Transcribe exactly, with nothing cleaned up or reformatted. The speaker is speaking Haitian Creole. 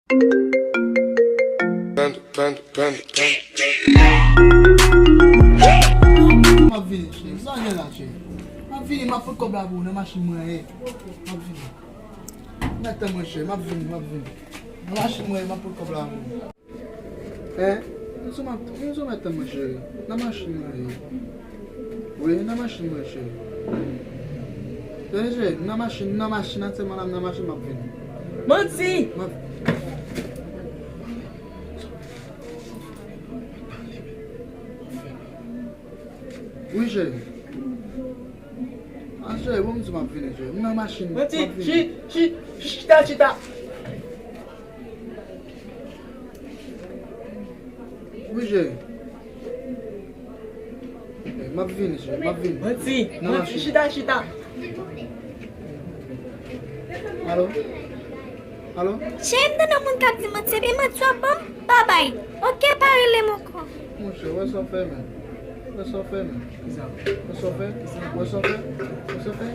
M ap vini, cheri. Sa gen la, cheri? M ap vini, m ap pote kòb la pou ou nan machin mwen ye. M ap vini. Mèt mwen, cheri, m ap vini, m ap vini. Nan machin mwen ye, m ap pote kòb la pou ou. Hein? Yon sou mèt, yon sou mèt mwen, cheri. Nan machin mwen ye. Wi, nan machin mwen, cheri. Tande, cheri, nan machin, nan machin, aktyèlman la, m nan machin, m ap vini. Manti! M ap Wi, cheri. Ah, cheri, bon, m di m ap vini, cheri. M nan machin, m ap vini. Manti, chi, chi, chita, chita. Wi, cheri. Eh, m ap vini, cheri, m ap vini. Manti, nan machin. Manti, chita, chita. Alo? Alo? Cheri, m tande moun k ap di manti, epi manti w ap ban m, babay. Oke, pa rele m ankò. Monchè, wè sa w fè, men. Wè sa w fè, men. Wè sa w fè? Wè sa w fè? Wè sa w fè?